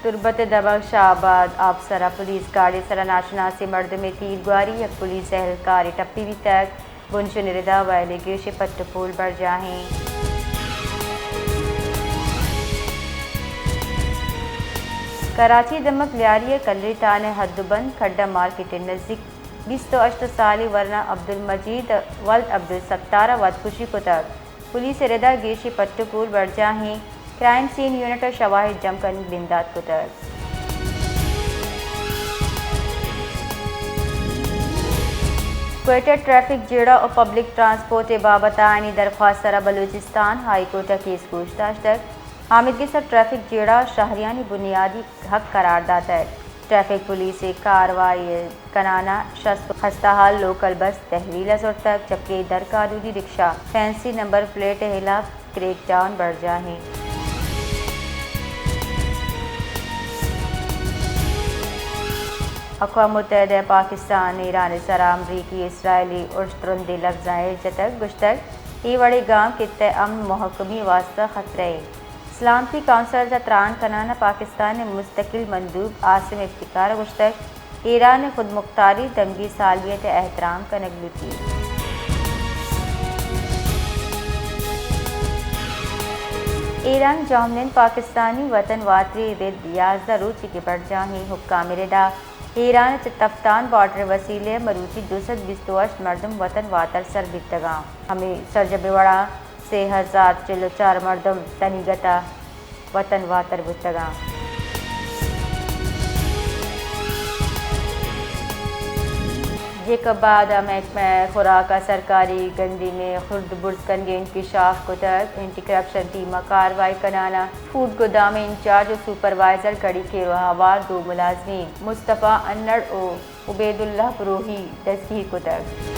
تربت ءِ دمگ شاہ آباد آپسر ءَ پولیس گاڑی ءِ سرا ناشناسیں مردمے تیر گواری، یک پولیس اہلکارے ٹپی بیتگ۔ بنشن ءِ ردا ویل ءِ گیشیں پٹ ءُ پول برجاہ ایں۔ کراچی ءِ دمگ لیاری ءِ کلری تھانہ ءِ حد ءُ بند کھڈا مارکیٹ ءِ نزیک بیست ءُ ہشت سالی ورنا عبدالمجید ولد عبدالستار ءَ وتکشی کتگ۔ پولیس ءِ ردا گیشیں پٹ ءُ پول برجاہ ایں۔ کرائم سین یونٹ ءَ شواہد جم کنگ بندات کتگ۔ کوئٹہ ٹریفک جیڑہ ءُ پبلک ٹرانسپورٹ ءِ بابت ءَ آئینی درخواست ءِ سرا بلوچستان ہائی کورٹ ءَ کیس گوش داشتگ۔ آمیدگس ءَ ٹریفک جیڑہ ءَ شہریانی بنیادی حق قرار داتگ۔ ٹریفک پولیس ءِ کاروائی ءِ کنان ءَ شست ءُ خستہ حال لوکل بس تحویل ءَ زرتگ، جبکہ درقانونی رکشہ فینسی نمبر پلیٹ ءِ ہلاپ کریک ڈاؤن برجاہ ایں۔ اقوام متحدہ ءَ پاکستان ایران ءِ سرا امریکی اسرائیلی ارش ترندیں لبزاں ایر جتگ، گوشتگ، اے وڑیں گام خطہ ءِ امن ءُ مھکمی ءِ واستہ خطرہ ایں۔ سلامتی کونسل ءَ تران کنان ءَ پاکستان ءِ مستقل مندوب عاصم افتخار ءَ گوشتگ، ایران ءِ خودمختاری، دمگی صالحیت ءِ احترام کنگ لوٹیت۔ ایران جہمنند پاکستانی وطن واتری ءِ رد یازدہ روچیگیں برجاہیں حکام ءِ ردا ایران ءِ چہ تفتان بارڈر ءِ وسیلہ ءَ مروچی دو سد بیست ءُ ہشت مردم وطن واتر سر بیتگاں۔ ہمے سرجمیں وڑا سے ہزار چل ءُ چار مردم تنیگت ءَ وطن واتر بوتگاں۔ جیکب آباد ءَ محکمہ خوراک ءَ سرکاری گندیم ءِ خرد برز کنگ ءِ انکشاف کتگ۔ اینٹی کرپشن ٹیم ءَ کاروائی کنان ءَ فوڈ گودام ءِ انچارج ءُ سپروائزر گڑی کیر ءُ ہوار دو ملازمین مصطفی انڑ ءُ عبیداللہ بروہی دزگیر کتگ۔